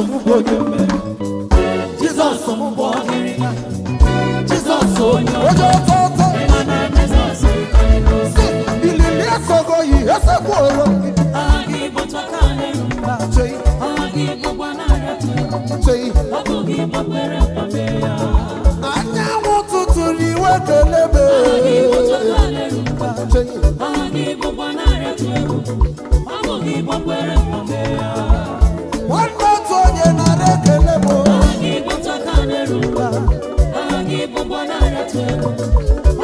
m bụ onye mmeri. Jizọs m bụ ọgaranya. Jizọs onye Ojo ọtọọtọ. Ịma na Jizọs karịrị ozi. Si ilili esogoghị esekpuoro gị. Aha gị bụ tọka na-eru mba. Chei, Aha gị bụkwa narị atụ. chei. Ọ bụ gị gbakwere mkpame ya. Anyanwụ tụtụrụ iwe kelebe. Aha gị bụ tọka na-eru mba. Chei. Aha gị bụkwa narị atụ egwu. Ọ bụ gị gbakwere mkpame ya. Nwanne otu onye nara ekele m. Aha gị bụ tọka na-eru mba. Aha gị bụkwa narị atụ egwu.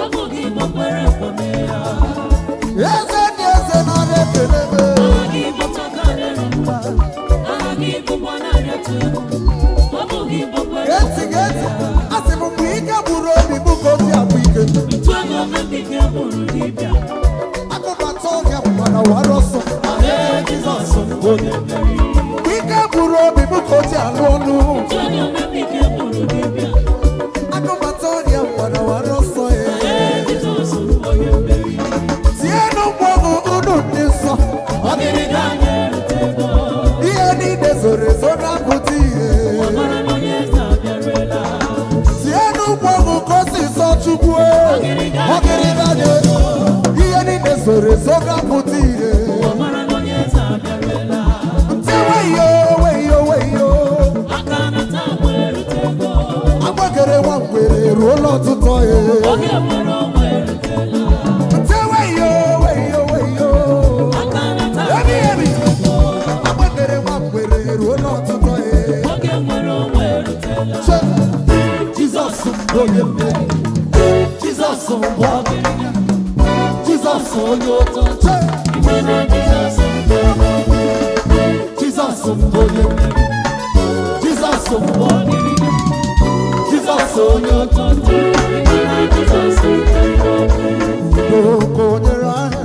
Ọ bụ gị gbakwere mkpame ya. Eze dị eze nara ekele m. Aha gị bụ tọka na-eru mba. Aha gị bụkwa narị atụ egwu. Ọ bụ gị gbakwere Eti gị eti. Asị m mgbe ike gburu obi m ka o ji agwụ ike. Ntụ ego mepike bụrụ dibịa. Akụbata ọhịa mana wara ọsọ. Ahee Jizọs onye mmeri. Mgbe ike gburu obi m ka o ji alụ ọlụ. Ntụ ego mepike bụrụ dibịa. Akụbata ọhịa mana wara ọsọ ya. Ahee Jizọs onye mmeri. Tienụ mkpọgụ unu dị nsọ. Ọgịrịga anyị erutego. Ihe niile zoro ezo na-apụta ihe. Ọmara na onye eze abịarela. Tienụ mkpọgụ ka o si sọ Chukwu. Ọgịrịga nye. Ihe niile zoro ezo ga-apụta ihe. Ọmara na onye eze abịarela. Ntewe iyo, we iyo, we iyo. Aka na taa erutego. Agbagere nwa ngwere eruola ọtụtụ ihe. Oge nwere onwe erutela. Ntewe iyo, we iyo, we iyo. Aka na taa Ebi ebi. Agbagere nwa ngwere eruola ọtụtụ ihe. Oge nwere onwe erutela. Che, Jizọs bụ onye mmeri. Jizọs bụ ọgaranya. Jizọs onye ụtọ. Che. Ime na Jizọs bụ onye mmeri. Jizọs bụ onye mmeri. Jizọs bụ ọgaranya. Jizọs onye ụtọ. Ime na Jizọs bụ onye mmeri. Udo nyere anyị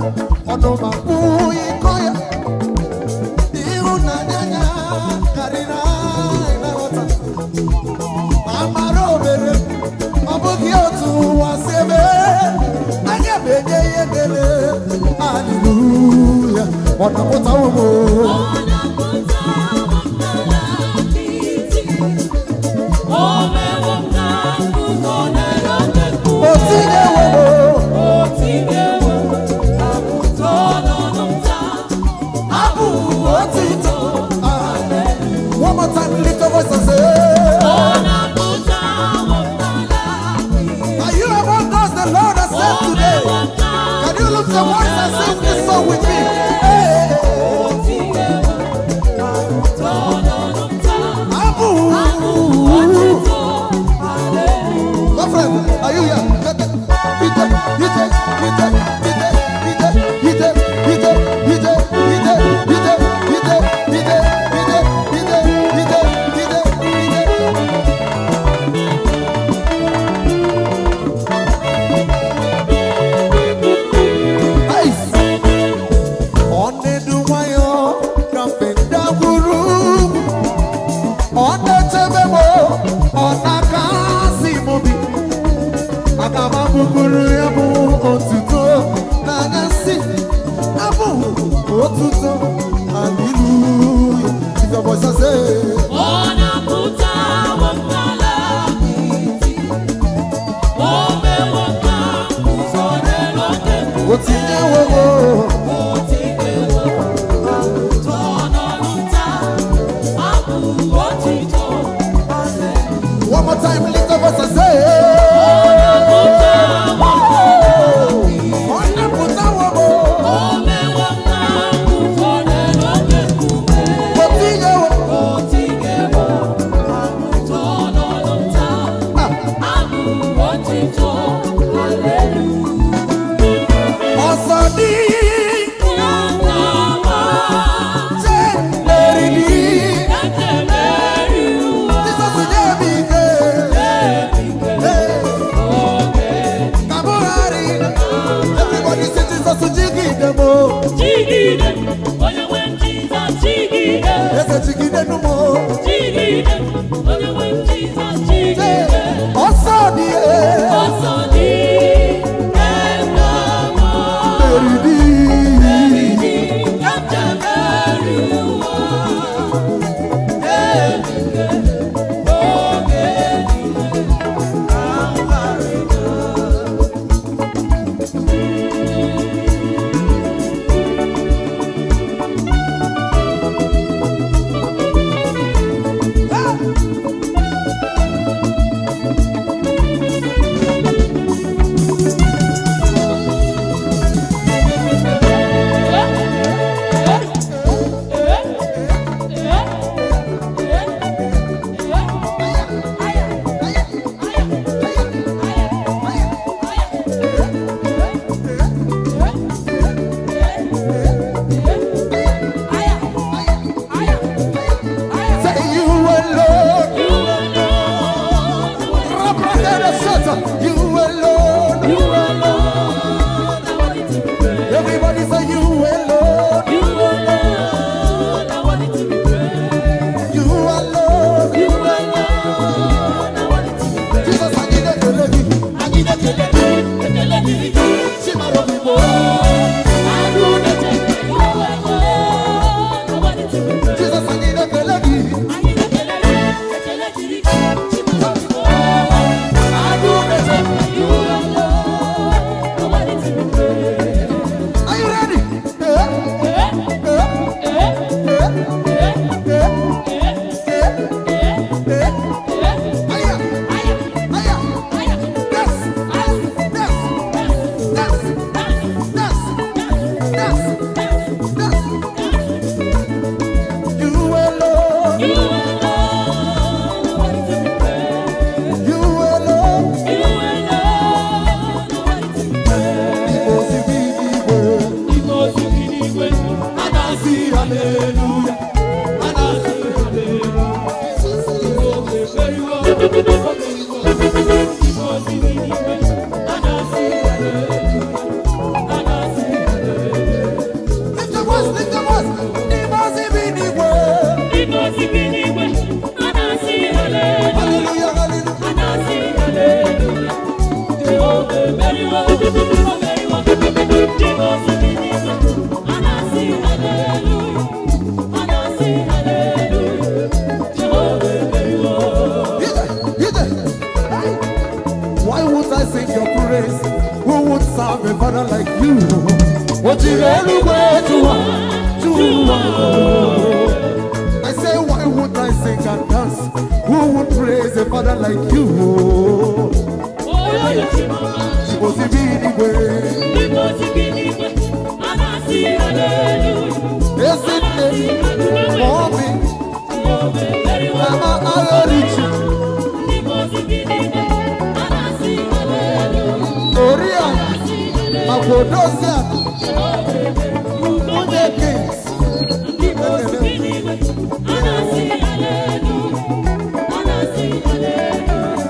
ọnụma pụghị ịkọ ya. Ịhụnanya ya karịrị anyị na nghọta. Amara obere, ọ bụghị otu ụwa si eme. Anya m enye ya ekele. Haleluya. Ọ na-apụtawo m. Ọ na-apụta n'ala nkịtị. O mewo m na nguzo n'elu oke nkume. O tinyewo m. O tinyewo abụtọ n'ọnụ m taa. Abụ otito. Ah. One more time, lift your voice and say, Ọ na-apụta m n'ala nkịtị. are you among those the Lord has O saved today? mewo m na Can you lift your voice and sing this song with me? Hey, O tinyewo abụtọ n'ọnụ m taa. Abu. Abụ otito. Hallelujah. My friend, are you here? Ite, ite, ite, ite, ite, ite, ite, ite, ite, ite, ite, ite, ite, ite, ite, ite, ite. Ice. Ọ na-edu nwayọ ka mfe ndagwurugwu. Ọ na-echebe m, ọ na-akasi m obi. Aga m abụkuru ya bụ otuto n'anyasị. Abụ otuto, hallelujah. Lift your voice and say, Ọ na-apụta m n'ala nkịtị. O mewo ka nguzo n'elu oke nkume. O tinyewo m, O tinyewo abụtọ n'ọnụ m taa. Abụ otito. Hallelujah. One more time, lift your voice and say, Ọ na-apụta m n'ala nkịtị. Ọ na-apụtawo m, O mewo ka nguzo n'elu oke nkume. O tinyewo, O tinyewo abụtọ n'ọnụ m taa. ah, Abụ otito. Hallelujah. ọsọ dị che meriri. Jizọs nye m ike. Hey. Ka mụ ghara ịda. Everybody say Jesus jigide m o. Eze jigide nụ m o. Hey. Ọsọ dị meriri. you? O jiri eluigwe tụwa tụwa. I say, why would I sing and dance? Who would praise a father like you? Chibosi bi n'igwe, ezinne, mommy, mama Arorichi, Oria, Akwodosia, Nwunye Kings,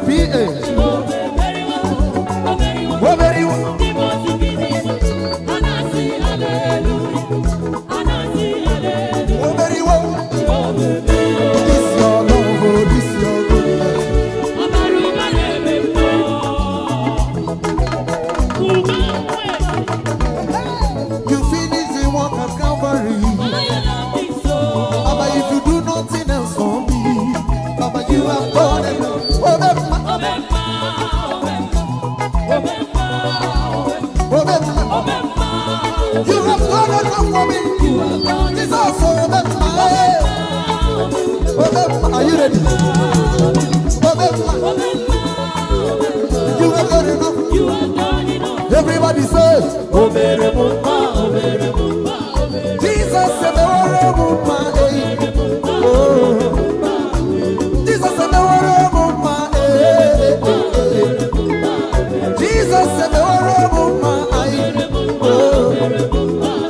PA, Oberiwo, Oberiwo. This your love, oh, this your goodness. You finish the work at Calvary. Baba, if you do nothing else for me, Baba, you have done enough. Obemma, Obemma, you have done enough for me. Jesus, Obemma, eh. Obemma, are you ready? Obemma, you have done enough. Everybody say, Jesus, Emeworomuma, eh. Oh. Jesus, Emeworomuma, eh, eh, eh, eh. Jesus, Emeworomuma, eh. Oh.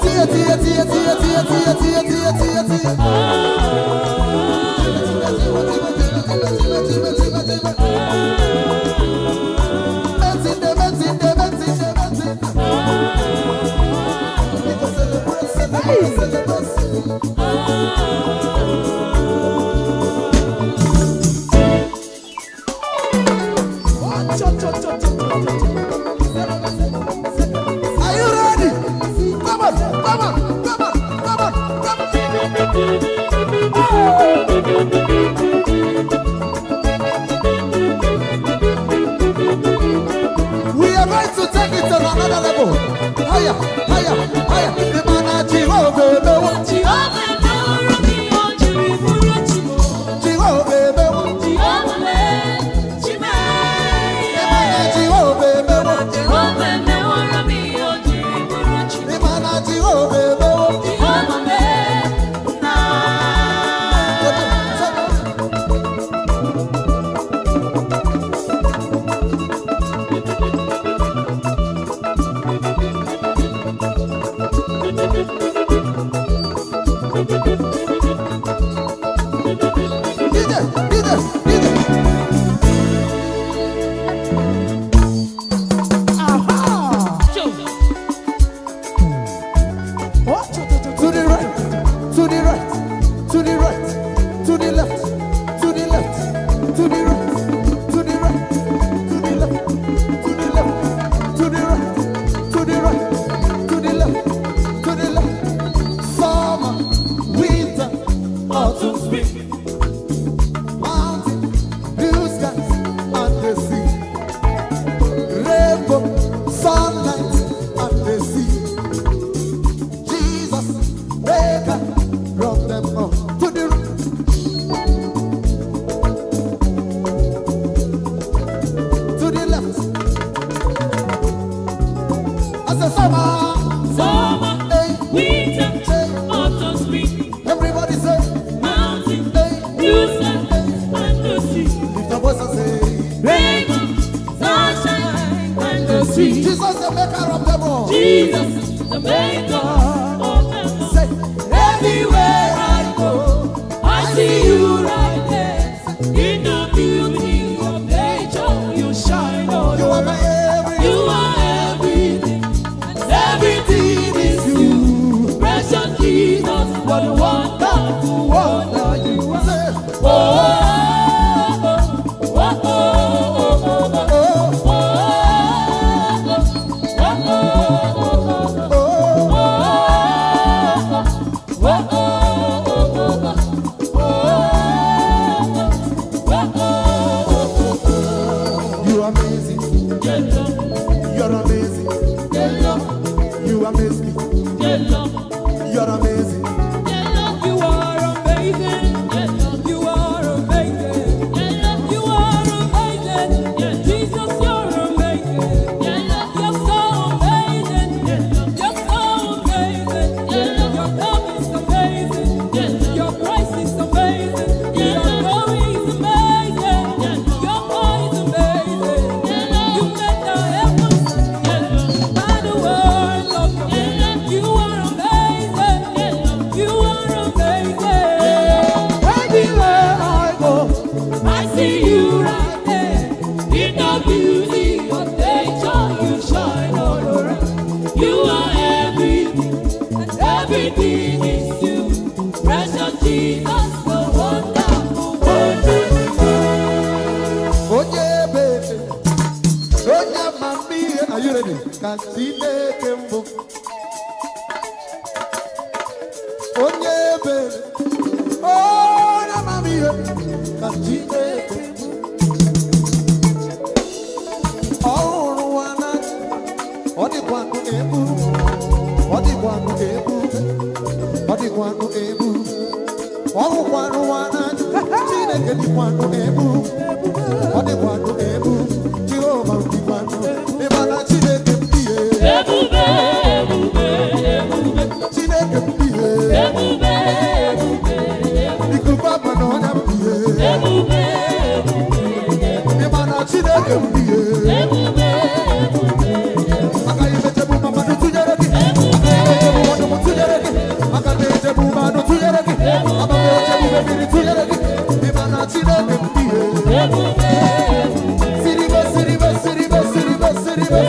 Tia, tia, tia, tia, tia, tia, tia, tia, tia, tia. Celebrate, celebrate, celebrate. Are you ready? Come on, come on, come on, come on, come on. We are going to take it to another level. Higher, higher, higher. The man at Jehovah, Jehovah, the man at Jehovah, the man at Jehovah. DJ, DJ, DJ. To the right, to the right, to the right, to the left, to the left, to the right, to the right, to the left, to the left, to the right, to the right, to the left, to the left. Summer, winter, autumn, spring, mountain, blue skies, and the sea. Rainbow, sunlight, and the sea. Jesus, maker, rub them all to the to the left. As a summer, hey, hey, everybody say, hey, lift your voice and say, Jesus, the maker of them all. Jesus, the maker of them all. Say, Everywhere I go, I see you right there. In the beauty of nature, you shine all you are around. my everything. You are everything, and everything is you. Precious Jesus, what a wonderful wonder you are. Say, Oh, oh, oh, oh, oh, oh, oh. oh, Oh, oh, oh, oh, oh, oh, oh. ka Chineke mbụ, onye ebere, onye amamihe ka Chineke mbụ. Ọ hụrụ ụwa n'anya, ọ dịkwanụ ebu, ọ dịkwanụ ebu, ọ dịkwanụ ebu. Ọ hụkwara ụwa n'anya, Chineke dịkwanụ ebu, ọ dịkwanụ ebu, Jehova dịkwanụ. Ịma na Chineke m dị ihe. Ebube, ebube, ebube, Chineke m dị ihe. Ebube, ebube, Ikuku ama na ọnya m dị ihe. Ebube, ebube, Ịma na Chineke m dị ihe. Ebube, ebube, Agaghị m echegbu ma mmadụ tụnyere gị. Agaghị m echegbu ọdụm tụnyere gị. Aga m echegbu mmadụ tụnyere gị. Aga m echegbu mmiri tụnyere gị. Ịma na Chineke m dị ihe. Ebube, Siribe, siribe, siribe, siribe, siribe.